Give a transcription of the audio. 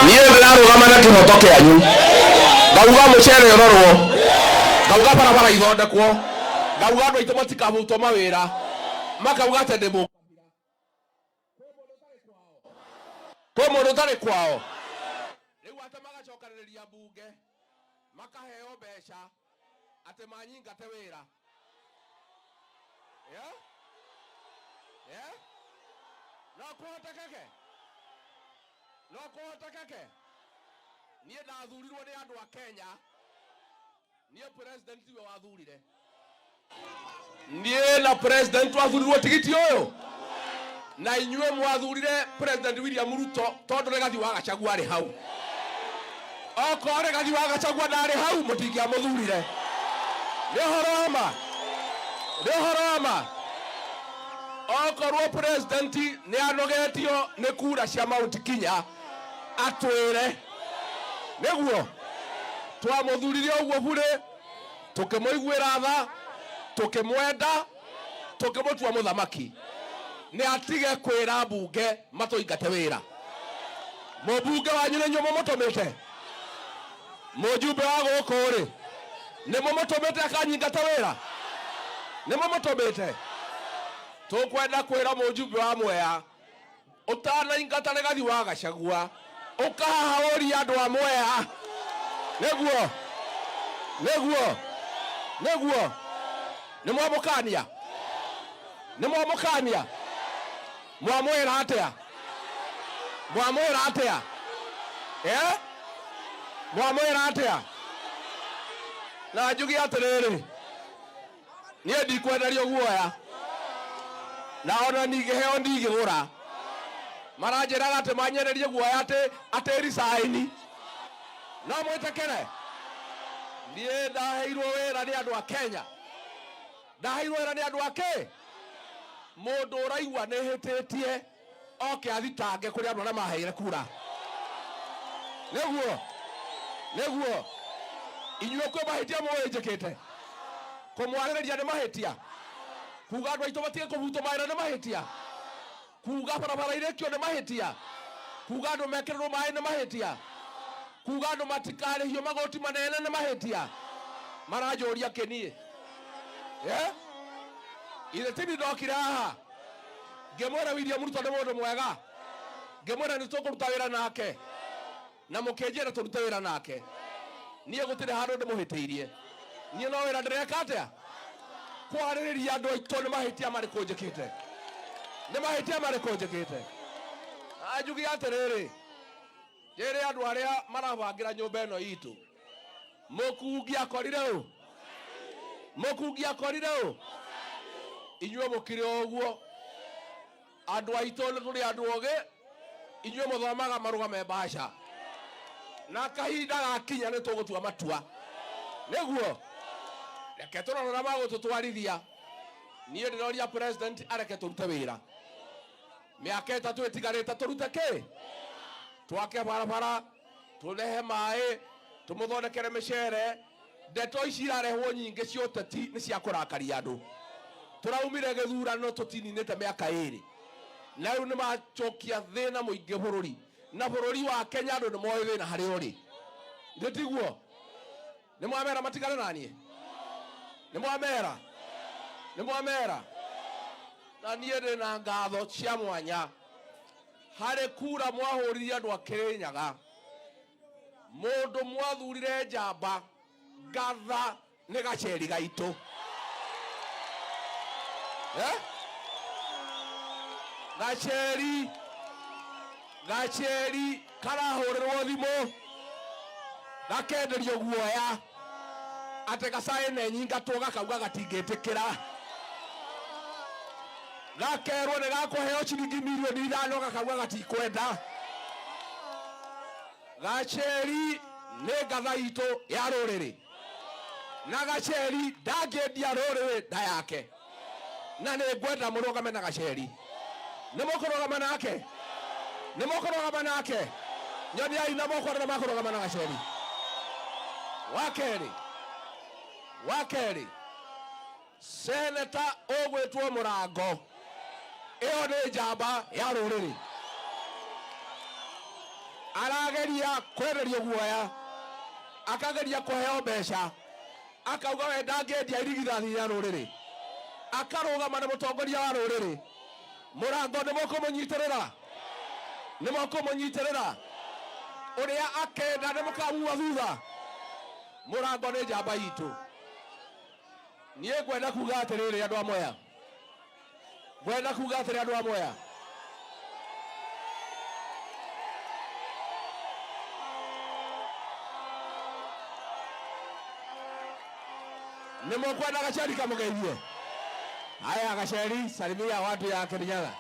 Niĩ ndĩrarũgama na kĩhoto kĩanyu, ngauga mũcere ũrorwo, ngauga barabara ithondekwo, ngauga andũ aitũ matikabutwo mawĩra, makauga atĩ ndĩ mũkabira. Kwĩ mũndũ ũtarĩ kwao? Rĩu atĩ magacokanĩrĩria mbunge, makaheo mbeca atĩ manyingate wĩra. Yeah? Yeah? No kũhotekeke? No kũhotekeke? Niĩ ndathurirwo nĩ andũ a Kenya. Niĩ president tiwe wathurire. Niĩ na president twathurirwo tigiti ũyũ. Na inyuĩ mwathurire President William Ruto tondũ Rigathi wa Gachagua arĩ hau. Okorwo Rigathi wa Gachagua ndarĩ hau mũtingĩamũthurire. Nĩ ũhoro wa ma? Nĩ ũhoro wa ma? Okorwo president nĩ anogetio nĩ kura cia Mount Kenya atwĩre nĩguo twamũthurire ũguo burĩ, tũkĩmũiguĩra tha, tũkĩmwenda, tũkĩmũtua mũthamaki. Nĩ atige kwĩra mbunge matũingate wĩra. Mũmbunge wanyu nĩ inyuĩ mũmũtũmĩte? Mũjumbe wa gũkũ rĩ, nĩ mũmũtũmĩte akanyingata wĩra? Nĩ mũmũtũmĩte? Tũkwenda kwĩra mũjumbe wa Mwea, ũtanaingata Rigathi wa Gachagua, ũkahaha ũrie andũ a Mwea. Nĩguo, nĩguo, nĩguo. Nĩ mwamũkania? Nĩ mwamũkania? Mwamwĩra atĩa? Mwamwĩra atĩa? Eh? Mwamwĩra atĩa? Na njuge atĩrĩrĩ, niĩ ndikwenderio guoya, na ona ningĩheo ndingĩgũra. Maranjĩraga atĩ manyenderie guoya atĩ atĩ resign. No mwĩtĩkĩre? Niĩ ndaheirwo wĩra nĩ andũ a Kenya. Ndaheirwo wĩra nĩ andũ a kĩ? Mũndũ ũraigua nĩ hĩtĩtie oke athitange kũrĩ andũ arĩa maheire kura. Nĩguo, nĩguo. Inyuĩ kwĩ mahĩtia mũĩ njĩkĩte? Kũmwarĩrĩria nĩ mahĩtia? Kuga andũ aitũ matige kũbutwo mawĩra nĩ mahĩtia? Kuga barabara irĩkio nĩ mahĩtia? Kuga andũ mekĩrĩrwo maĩ nĩ mahĩtia? Kuga andũ matikarĩhio magoti manene nĩ mahĩtia? Maranjũria kĩ niĩ? Eh? Ithe tini ndokire haha ngĩmwĩra William Ruto nĩ mũndũ mwega, ngĩmwĩra nĩ tũkũruta wĩra nake, na mũkĩnjĩra tũrute wĩra nake. Niĩ gũtirĩ handũ ndĩmũhĩtĩirie, niĩ no wĩra ndĩreka atĩa? Kwarĩrĩria andũ aitũ nĩ mahĩtia marĩkũ njĩkĩte, nĩ mahĩtia marĩkũ njĩkĩte. Na njuge atĩrĩrĩ, njĩre andũ arĩa marabangĩra nyũmba ĩno itũ, mũkungi akorire ũ? Mũkungi akorire ũ? Inyuĩ mũkĩrĩ o ũguo. Andũ aitũ nĩ tũrĩ andũ ogĩ, inyuĩ mũthomaga marũa me mbaca, na kahinda gakinya nĩ tũgũtua matua. Nĩguo reke tũrore ũrĩa magũtũtwarithia. Niĩ ndĩroria president areke tũrute wĩra mĩaka 3 ĩtigarĩte, tũrute kĩ? Twake barabara, tũrehe maĩ, tũmũthondekere mĩcere. Ndeto ici irarehwo nyingĩ cia ũteti nĩ cia kũrakaria andũ. Tũraumire gĩthurano tũtininĩte mĩaka 2, na rĩu nĩ macokia thĩna mũingĩ bũrũri. Na bũrũri wa Kenya andũ nĩ moĩ thĩna harĩa ũrĩ. Githĩ tiguo? Nĩ mwamera matigane na niĩ? Nĩ mwamera? Nĩ mwamera? Na niĩ ndĩ na ngatho cia mwanya harĩ kura mwahũririe andũ a Kĩrĩnyaga. Mũndũ mwathurire njamba ngatha nĩ gaceri gaitũ. Eh? Gaceri, gaceri karahũrĩrwo thimũ gakenderio guoya atĩ gacaĩ nyingatwo, gakauga gatingĩtĩkĩra, gakerwo nĩ gakũheo ciringi mirioni 5, gakauga gatikwenda. Gaceri nĩ ngatha itũ ya rũrĩrĩ, na gaceri ndangĩendia rũrĩrĩ nda yake, na nĩ ngwenda mũrũgame na gaceri. Nĩ mũkũrũgama nake? Nĩ mũkũrũgama nake? Nyoniai na moko arĩa makũrũgama na gaceri. Wa kerĩ, wa kerĩ, seneta ũgwĩtwo Mũrango, ĩyo nĩ njamba ya rũrĩrĩ. Arageria kwenderio guoya, akageria kuheo mbeca, akauga we ndangĩendia irigithathi rĩa rũrĩrĩ, akarũgama na mũtongoria wa rũrĩrĩ. Mũrango nĩ mũkũmũnyitĩrĩra, nĩ mũkũmũnyitĩrĩra ũrĩa akenda nĩ mũkamua thutha. Mũrango nĩ njamba itũ. Niĩ ngwenda kuga atĩrĩrĩ andũ a Mwea, ngwenda kuga atĩrĩ andũ a Mwea, nĩ mũkwenda Gacheri kamũgeithie? Haya, Gacheri, salimia watu ya Kirinyaga.